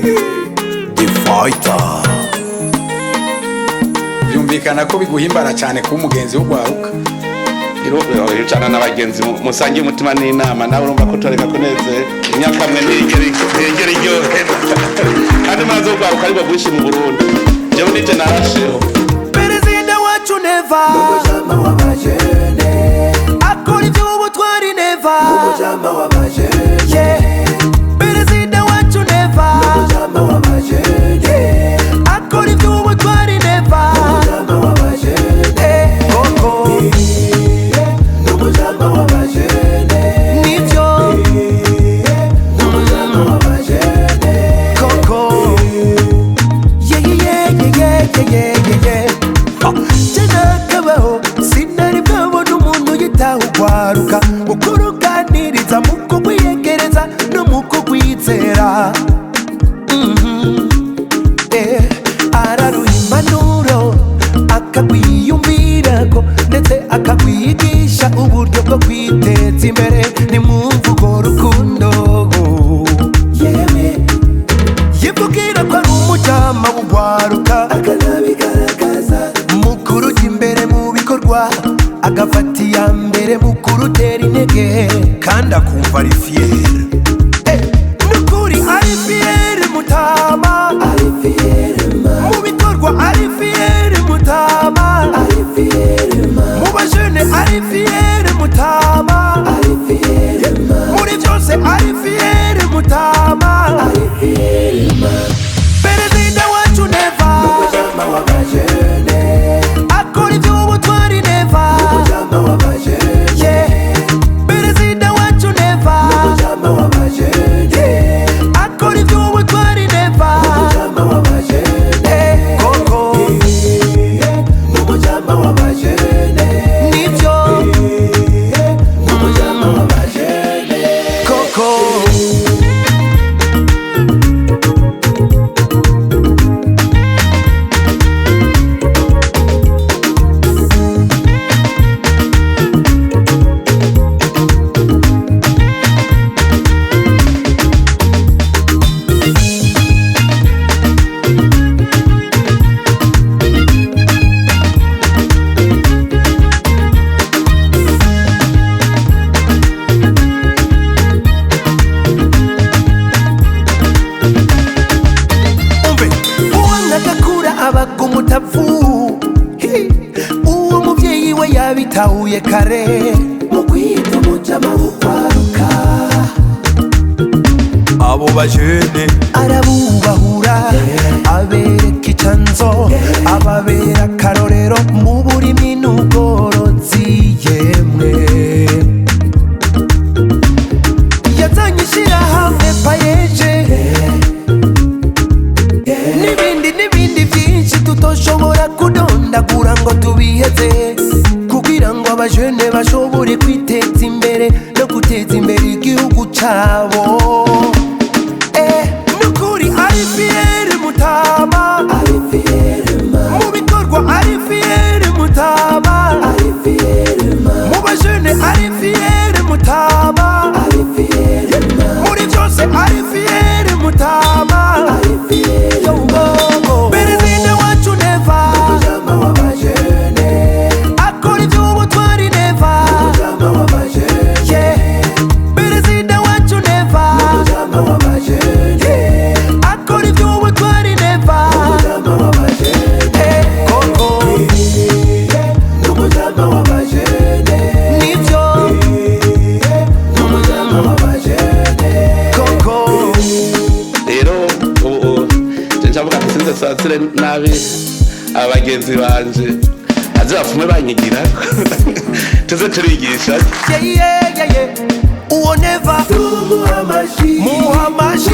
The Fighter. Byumvikana ko biguhimbara cyane kuba umugenzi w'ugwaruka. Icana n'abagenzi musangiye umutima n'inama, nawe urumva ko turareka kunezera. Imyaka mwe ntiyigera iryohera, kandi maze ugwaruka aribwo bwinshi mu Burundi. Jewe nije narasheho. Perezida wacu Neva akora iby'ubutwari. Neva, yeah. Perezida wacu Neva, yeah. Akora iby'ubutwari Neva. Eh, koko nibyo koko. Yeah, yeah, yeah, yeah, yeah, yeah, yeah. Ha, nakabaho sinari bwabona umuntu yitaho ugwaruka mu kuruganiriza, mu kugwiyegereza no mu kugwizera. Eh, araruha impanuro, akagwiyumvirako, ndetse akagwigisha uburyo bwo kwiteza imbere. Nimwumva urwo rukundo, yemwe, yivugira ko ari umujama w'ugwaruka, mukuru ujya imbere mu bikorwa, agafata iya mbere mu kurutera intege, kandi akumva ari fier. Eh, nukuri ari fier mutama, mu bikorwa ari fier mutama, mu bajene ari fier mutama, muri byose ari fier mutama. Perezida wacu Neva akora iby'ubutwari. Neva, yeah. Perezida wacu Neva, yeah. Akora iby'ubutwari Neva. Eh, koko nibyo koko. Umve, uwanga agakura abaga umutavu. Hi! Uwo muvyeyi we yabitahuye kare mu kwita umujama w'ukwaruka. Abo bajene arabubahura, abereka icanzo, ababera akarorero mu burimyi n'ubworozi. Yemwe, yazanye ishirahamwe PAEEJ n'ibindi n'ibindi byinshi tutoshobora kudondagura ngo tubiheze, kugira ngo abajene bashobore kwiteza imbere no guteza imbere igihugu cabo. Eh, nukuri ari fier mutama, mu bikorwa ari fier mutama, mu bajene ari fier mutama, muri byose ari fier mutama. Yo, oh, oh. Perezida wacu Neva akora iby'ubutwari. Neva, yeah. Perezida wacu Neva, yeah. Akora iby'ubutwari Neva. Eh, koko nibyo koko. Rero ubu nje ncavuga ati sinze sansire nabi abagenzi banje, aze bapfume banyigira, tuze turigisha. Yeah, yeah, yeah, yeah. Uwo Neva, muha amashi.